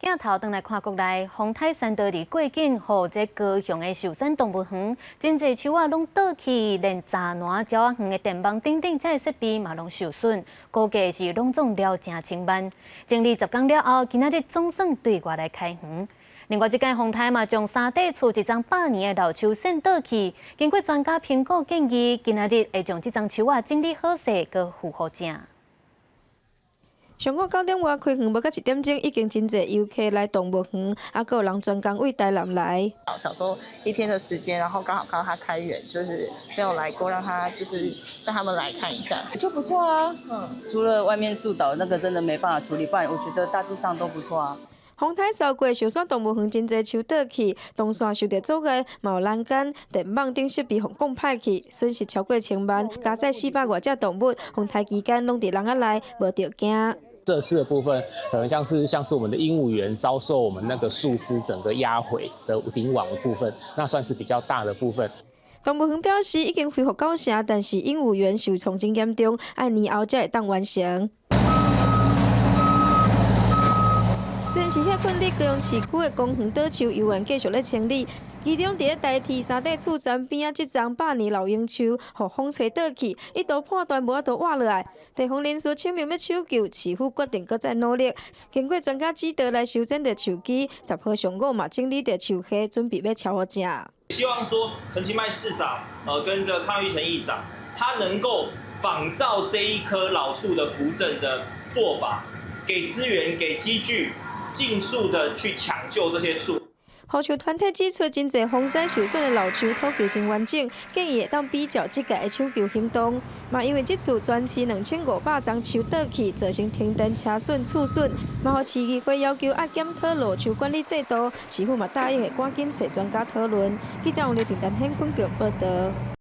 鏡頭轉來看國內，風颱珊多佇過境，予這高雄的壽山動物園，真濟樹仔攏倒去，連柵欄、鳥仔園的電網等等這些設備嘛攏受損，估計是攏總了成千萬。整理10工了後，今仔日總算對外來開園。另外，這擺風颱嘛，將三塊厝一叢百年的老樹扇倒去，經過專家評估建議，今仔日會將這叢樹仔整理好勢，閣復活正。上午9點外開園無到1點鐘，已經真濟遊客來動物園，啊，閣有人專工對台南來。想說一天的時間，然後剛好看到他開園，就是沒有來過，讓他就是帶他們來看一下，就不錯啊。除了外面樹倒那個真的沒辦法處理，不然我覺得大致上都不錯啊。風颱掃過，壽山動物園真濟樹倒去，銅線受著阻礙，嘛有欄杆、電網等設備予摃歹去，損失超過千萬。加載400外隻動物，風颱期間攏佇籠仔內，無著驚。設施的部分，可能像是我們的鸚鵡園遭受我們那個樹枝整個壓毀的頂網的部分，那算是比較大的部分。動物園表示已經恢復九成，但是鸚鵡園受創真嚴重，愛年後才會當完成。雖然是歇睏佇高雄市區的公園倒樹，猶原繼續咧清理。其中佇咧台鐵三塊厝站邊仔，這叢百年老櫻樹，予風吹倒去，一度破斷無法度活落來。地方人士請命欲搶救，市府決定閣再努力。經過專家指導來修剪著樹枝，10號上午嘛整理著樹下，準備欲敲予正。希望說陳其邁市長，跟這康裕成議長，他能夠仿照這一棵老樹的扶正的做法，給資源、給機具。盡速的去搶救這些樹。護樹團體指出，真濟風災受損的老樹土球真完整，建議會當比照這屆的搶救行動。嘛，因為這次全市2500叢樹倒去，造成停電、車損、厝損，嘛，予市議會要求愛檢討老樹管理制度，市府嘛答應會趕緊揣專家討論。記者王劉婷、陳顯坤報導。